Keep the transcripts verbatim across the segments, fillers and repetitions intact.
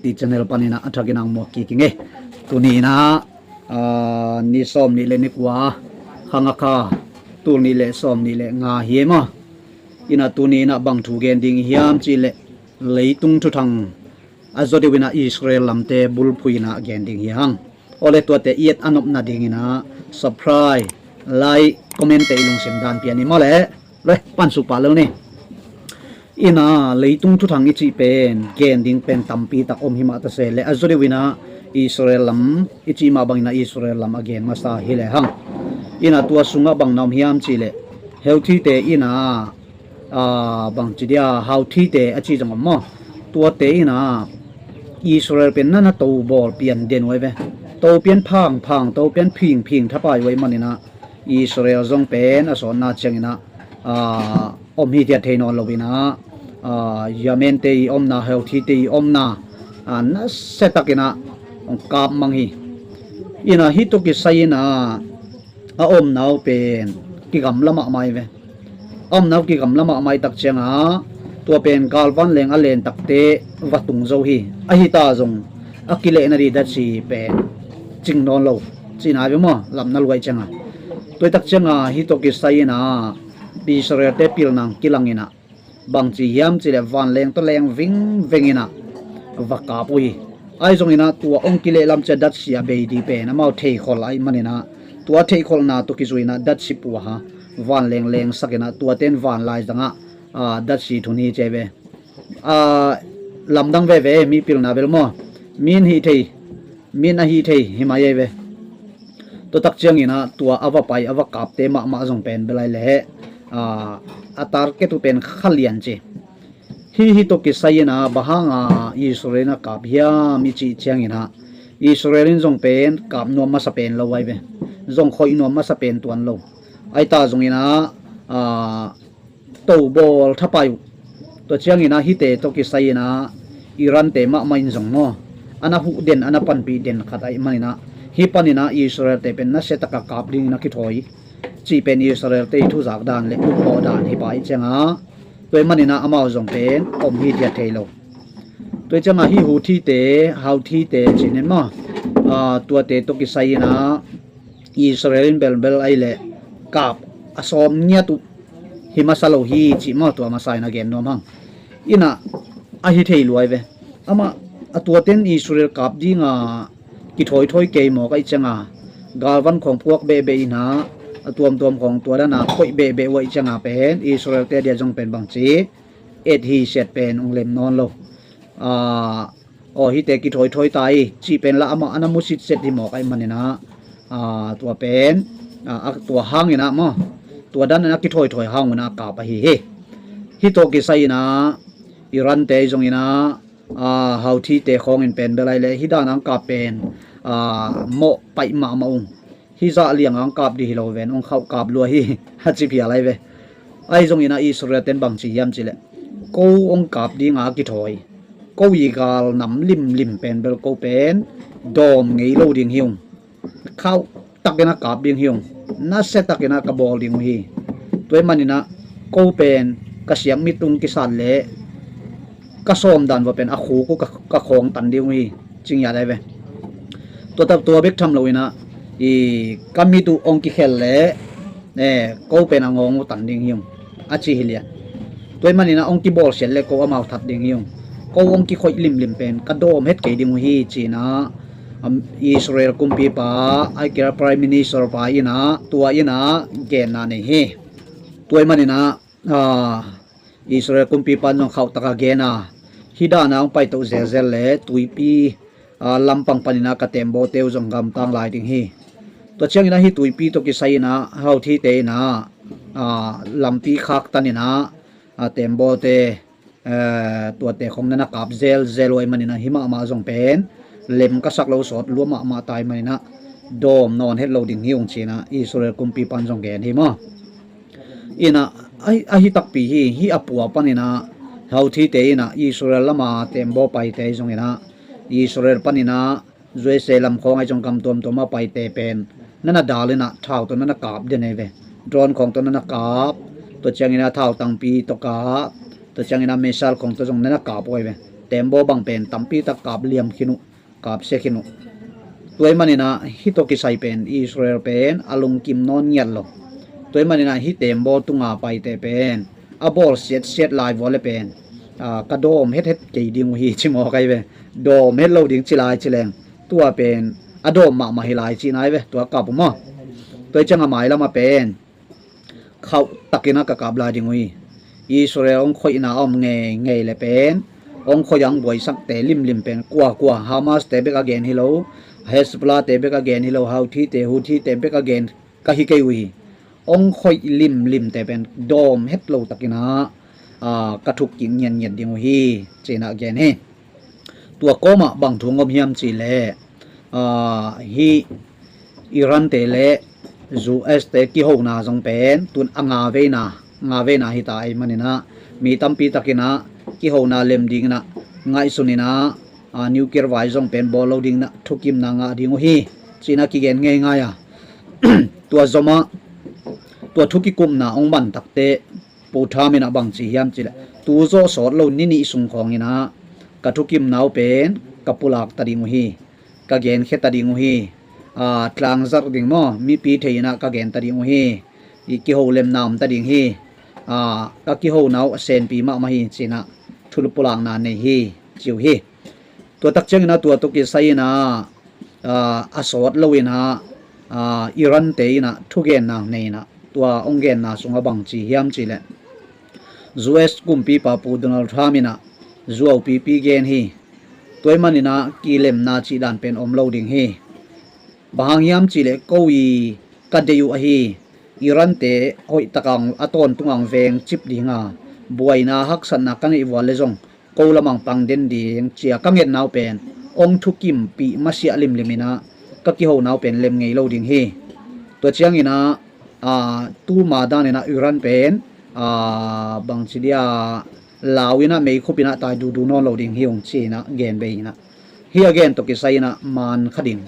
Ti channel panin ah a thakin ang muak kik ing e. Tuni in ah, ah, ni sawm nih le ni kua, kha nga kha, tul nih le sawm nih le nga hi e maw. In ah tuni in ah bang thu gen ding hiam cih leh leitung thuthang a zaw deuh in ah Israel lamte bulphuh in ah gen ding hi hang. Awle tuate i et a nopna ding in ah subscribe, like, comment te i lungsim dan pia ni maw le. Le, pansuk pah lo ni. In ah leitung thuthang i cih pen gen ding pen tampi tak om hi mah ta se le, a zaw deuh in ah Israel lam i cih mah bangin ah Israel lam a gen masa hi le hang. In ah tua sungah bang na om hiam cih leh Houthi te in ah, ah, bang ci dia, Houthi te a cih zong om maw. Tuate in ah Israel pen na na to bawl pian den uh ai ve. To pian phang phang, to pian phing phing thapai uh ai manin ah Israel zong pen a sawtna ciangin ah, ah, om hithiat thei nawn lo in ah, ah, Yemen te i omna, Houthi te i omna, ah, nasia takin ah hong kap mang hi. In ah hih tawh kisai in ah a omna uh pen kigamla mahmah ai ve. A omna uh kigamla mahmah ai tak ciangah tua pen galvan leng a len takte va tung zo hi. Ahi ta zong a kilehna dih datsi pen cing nawn lo cihna ai ve maw, lamna luai ciangah. Tua i tak ciangah hih tawh kisai in ah Israel te pilna kilang in ah bang ci hiam cih leh vanleng tawh leng vingveng in ah va kap uh hi. Ahi zongin ah tua hong kileh lam ciah datsi a bei dih pen amau theikhol ai manin ah tua theikholhna tawh kizui in ah datsi puaha vanleng lengsak in ah tuate in van laizangah, ah, datsi thun hi ci ai ve. Ah, lamdang veve mi pilna bel maw, min hih thei, min a hih thei hi mai ai ve. Tua tak ciangin ah tua a va pai a va kapte mahmah zong pen bel ai leh, ah, a target uh pen kha lian ci. Hih, hih tawh kisai in ah bang hanga Israel in a kap hiam i cih ciangin ah Israel in zong pen kap nuam masa pen lo ai ve. Zong khoih nuam masa pen tuan lo. Ai ta zongin ah, ah, to bawl thapai uh. Tua ciangin ah hihte tawh kisai in ah Iran te mahmah in zong maw, a na huh den, a na panpih den khat ai manin ah hih panin ah Israel te pen nasia taka kap dingin a kithawi cih pen Israel te i thuzak dan le upmawh dan hi pah i ciangah, tua i manin ah amau zong pen om hithiat thei lo. Tua i ciangah hih Houthi te, Houthi te cih nen maw, ah, tuate tawh kisai in ah Israel in belbel ai leh kap a sawm ngiat uh hi masa lo hi cih maw, tua masa in a gen nuam hang. In ah a hi thei luai ve. Amah a tuate in Israel kap dinga kithawithawi kei mawk ai ciangah galvan khawng puak behbeh in ah a tuamtuam khawng tua dana koih behbeh uh ai ciangah pen Israel te dia zong pen bang ci et hi siat pen ong lem nawn lo. Ah, aw hihte kithawithawi ta hi cih pen lah amah a na mu sitset hi mawk ai manin ah, ah, tua pen, ah, a, tua hangin ah maw, tua dan a kithawithawi hang un ah a kap ahi hi. Hih tawh kisai in ah Iran te zongin ah, ah, Houthi te khawngin pen bel ai leh hih dan a ang kap pen, ah, mawh paih mahmah ung. Hih zah liang ang kap dih hi lo ven, ong khauh kap lua hi a ci phial ai ve. Ahi zongin ah Israel ten bang ci hiam cih leh ko ong kap dinga a kithawi, ko i gal nam limlim pen bel ko pen dawm ngei lo ding hi ung. Khauh takin a kap ding hi ung. Nasia takin a ka bawl ding uh hi. Tua i manin ah ko pen ka siam mit ung kisat leh ka sawm dan vua pen a khuk uh ka, ka khawng tan ding uh hi. Ci ngiat ai ve. Tua, tua bek tham lo in ah i ka mit uh ong kikhel leh, eh, ko pen a ngawng uh tan ding hi ung a ci hi lian. Tua i manin ah ong kibawlsiat leh ko amau that ding hi ung. Ko ong kikhoih limlim pen ka dawm het kei ding uh hi ci-in ah, um, Israel kumpipa, ai kira Prime Minister pa in ah tua in ah genna nei hi. Tua i manin ah, ah, Israel kumpipa in zong khauh taka gen a, hih dan a hong paito zelzel leh tuipi, ah, lampang panin ah ka teembawte uh zong gamtang lai ding hi. Tua ciangin ah hih tuipi tawh kisai in ah Houthi te in ah, ah, lampi khaktan in ah, ah, teembawte, eh, tuate khawng na na kap zelzel uh ai manin ah hih mahmah zong pen lem ka sak lo sawt lua mahmah ta ai manin ah dawm nawn het lo ding hi ung ci-in ah Israel kumpipa in zong gen hi maw. In ah, ahi, ahi takpi hi, hih a pua panin ah Houthi te in ah Israel lama teembaw paite zongin ah Israel panin ah U S A lam khawng ai zong gam tuamtuam a paite pen na na dal in ah thau tawh na na kap den ai ve. Drone khawng tawh na na kap, tua ciangin ah thau tangpi tawh kap, tua ciangin ah missile khawng tawh zong na na kap uh ai ve. Tembaw bang pen tampi tak kap liam khin uh, kap sia khin uh. Tua ahih manin ah hih tawh kisai pen Israel pen a lungkim nawn ngiat lo. Tua ahih manin ah hih tembaw tunga paite pen a bawl siatsiat lai vua le pen, ah, ka dawm hethet kei ding uh hi ci mawk ahi ve. Dawm het lo ding ci lai ci leng tua pen a dawm mahmah hi lai cihna ahi ve, tua kap uh maw. Tua ahih ciangin a mailam ah pen khauh takin ah ka kap lai ding uh hi. Israel hong khoihna a om ngeingei le pen hong khoih a hong buaisakte limlim pen kuakua, Hamas te bek a gen hi lo, Hezbollah te bek a gen hi lo, Houthi te, Houthi te bek a gen ka hi kei uh hi. Hong khoih limlimte pen dawm het lo takin ah, ah, ka thuk kik ngiatngiat ding uh hi, ci-in ah gen hi. Tua kawmah bang thu hong om hiam cih leh, ah, hih Iran te le U S te kihona zong pen tun a nga veina, nga veina hi ta ahih manin ah mi tampi takin ah kihona lem dingin ah ngaihsun in ah, ah, nuclear vai zong pen bawl lo dingin ah thukimna ngah ding uh hi, ci-in ah kigen ngeingai a. Tua zomah tua thu kikupna hong man takteh Pu Trump in ah bang ci hiam cih leh, tu zawh sawt lo ni nih sung khawngin ah ka thukimna uh pen ka pulak ta ding uh hi, ka genkhia ta ding uh hi, ah, tlangzarh ding maw, mipi thei in ah ka gen ta ding uh hi, i kiholemna om ta ding hi, ah, ka kihona uh a senpi mahmah hi, ci-in ah thu pulakna nei hi, ci uh hi. Tua tak ciangin ah tua tawh kisai in ah, ah, a sawt lo in ah, ah, Iran te in ah thugenna nei in ah tua hong genna sungah bang ci hiam cih leh, U S kumpipa Pu Donald Trump in ah zuaupipi gen hi. Tua ahih manin ah kilemna cih dan pen om lo ding hi. Bang hang hiam cih leh ko i ka deih uh ahi, Iran te hoih takin a tawntung a hong veng cip ding a, buaina haksatna ka neih vua le zong ko lamah pang den ding ci-a ka ngetna uh pen hong thukimpih masiah limlim in ah ka kihona uh pen lem ngei lo ding hi. Tua ciangin ah, ah, tuma dan in ah Iran pen, ah, bang ci dia, lau in ah meikhup in ah tai duhduh nawn lo ding hi ung ci-in ah gen bei in ah, hih a gen tawh kisai in ah man kha ding.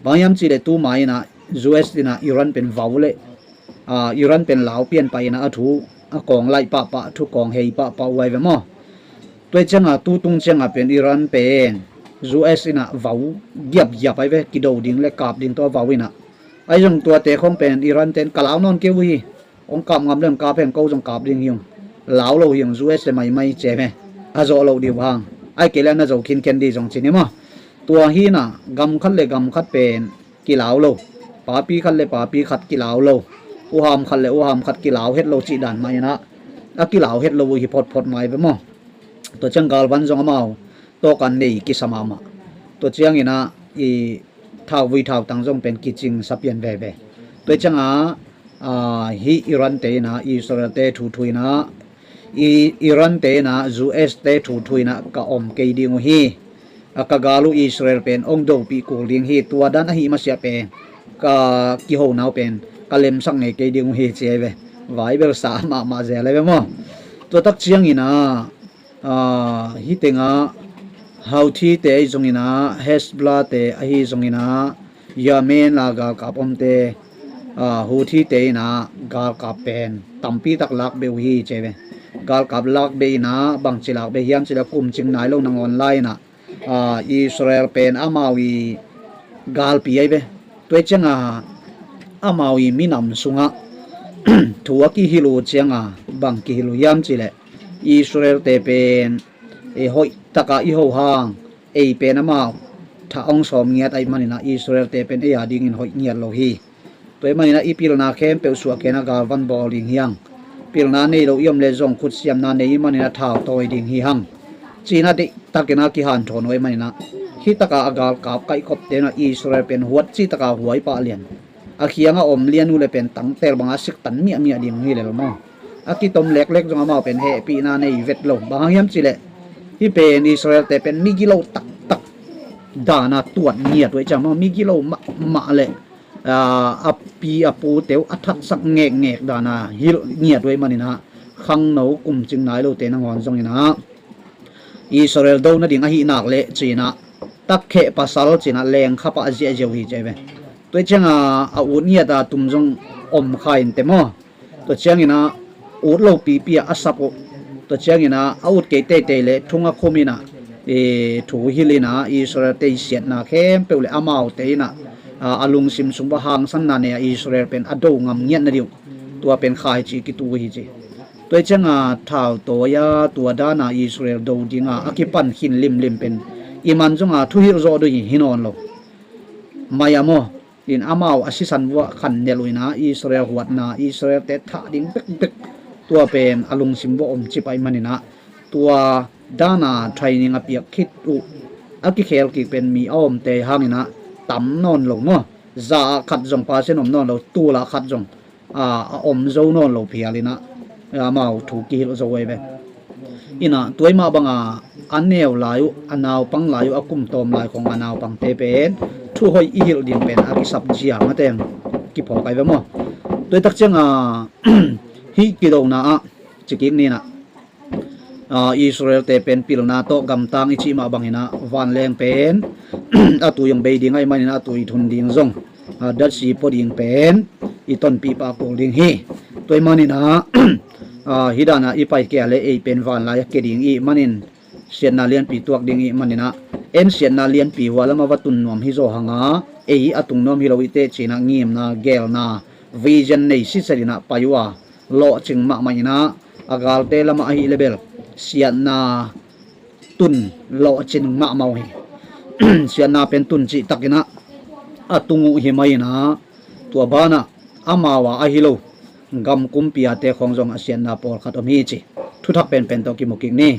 Bang hiam cih leh tuma in ah U S in ah Iran pen vau le, ah, Iran pen lau pian pah in ah a thu a kawng laih pahpah, thu kawng hei pahpah uh ahi ve maw. Tua ahih ciangin ah tu tung ciangin ah pen Iran pen U S in ah vau giapgiap ahi ve, kido ding le kap ding tawh a vau in ah. Ahi zong tuate khawng pen Iran ten ka lau nawn kei uh hi, hong kap ngam leng kap heng, ko zong kap ding hi ung, lau lo hi ung, U S le maimai ci ahi ve, a zawh loh ding uh hang, ahih kei leh na zo khinkhen ding zong ci ni maw. Tua hi in ah gam khat le gam khat pen kilau lo, papi khat le papi khat kilau lo, uham khat le uham khat kilau het lo cih dan mah in ah a kilau het lo uh hi photphot mah ahi ve maw. Tua ciang galvan zong amau tawh kan nei kisa mahmah. Tua ciangin ah i thauvui thautang zong pen kicingsa pian veve. Tua ciangin ah, ah, hih Iran te in ah Israel te thuthu in ah, i Iran te in ah U S te thuthu in ah ka om kei ding uh hi. A ka gal uh Israel pen hong dopih kul ding hi, tua dan ahih masiah pen ka kihona uh pen ka lemsak ngei kei ding uh hi ci ahi ve. Vai bel sa mahmah zel ahi ve maw. Tua tak ciangin ah, ah, hih tengah Houthi te ahi zongin ah, Hezbollah te ahi zongin ah, Yemen a galkap omte, ah, Houthi te in ah galkap pen tampi tak lak beh uh hi ci ahi ve. Galkap lak beh in ah bangci lak beh hiam cih leh kum cing nai lo nangawn lai in ah, ah, Israel pen amau i galpi ahi ve. Tua ahih ciangin ah amau i minam sungah thu a kihilh uh ciangin ah bang kihilh uh hiam cih leh, Israel te pen, eh, hoih takin i ho hang, ei pen amau thah hong sawm ngiat ahih manin ah Israel te pen ei a dingin hoih ngiat lo hi. Tua ahih manin ah i pilna khempeuh suahkhia in ah galvan bawl ding hi hang. Pilna nei lo i om leh zong khutsiamna nei ahih manin ah thautawi ding hi hang, ci-in ah deihtakin ah kihanthawn uh ahih manin ah, hih takin a galkap kaikhopte in ah Israel pen huat cih takin huai pah lian. A khiang a om lian uh leh pen tangtel bangin a siktan miahmiah ding uh hi lel maw. A kitom leklek zong amau pen hehpihna nei vet lo. Bang hang hiam cih leh, hih pen Israel te pen migilo taktak dan a tuat ngiat uh ahih ciangin maw, migilo mahmah leh, ah, a pi a pute uh a thatsak ngekngek dan a hilh ngiat uh ahih manin ah, khangno kum cing nai lote nangawn zongin ah Israel do nading ahih nak leh ci-in ah, takkhe pasal ci-in ah lengkhapah ziahziah uh hi ci ahi ve. Tua ahih ciangin ah a ut ngiat a tum zong om kha inteh maw. Tua ciangin ah ut lo pipi ah a sap uh. Tua ciangin ah a ut kei teitei leh thung a khum in ah, thu hilh in ah Israel-te i siatna khempeuh le amaute in ah a lungsim sung va hangsanna nei a Israel pen a do ngam ngiat nading uh tua pen khaici kitu hi ci. Tua hi cianga thautawi a tua dana Israel do dinga a kipan khin limlim pen i man zonga thuhilh zawh duh hi nawn lo. Mai a maw in amau a sisan vuah khan nelh uh in ah Israel huatna Israel-te thah ding bekbek tua pen a lungsim vuah om cip ahih manin ah tua dana training a piak khit uh a kikhel kik pen mi a omte hangin ah tam nawn lo maw. Za ah khat zong pasen om nawn lo, tul ah khat zong a om zo nawn lo phial in ah amau thu kihilh zo uh hi ve. In ah tua ahih mah banga a neu lai uh a naupang lai uh a kum tawm lai khong a naupangte pen thu hoih i hilh ding pen a kisap zia mateng kiphawk ahi ve maw. Tua hi tak cianga hih kidona ah cikik ni in ah Israel-te pen pilna tawh gamtang i cih mah bangin ah vanleng pen a tui hong bei ding ahih manin ah a tui thun ding zong datsi pua ding pen i tonpih pah kul ding hi. Tua ahih manin ah hih dana i pai kei a le ei pen vanlai a kia ding i hih manin siatna lianpi tuak ding i hih manin ah en siatna lianpi hua lam a va tun nuam hi zaw hanga ei a tung nuam hi lo i teh ci in ah ngimna gelna vision nei siset in ah pai uh a lawhcing mahmah in ah a galte lamah ahih le bel siatna tun lawhcing mahmah uh hi. Siatna pen tun cih takin ah a tung uh hi mai in ah tua banah amau a ahi lo gam kumpi ate khong zong a siatna pawlkhat om hi ci. Thuthak penpen tawh kimu kik ni.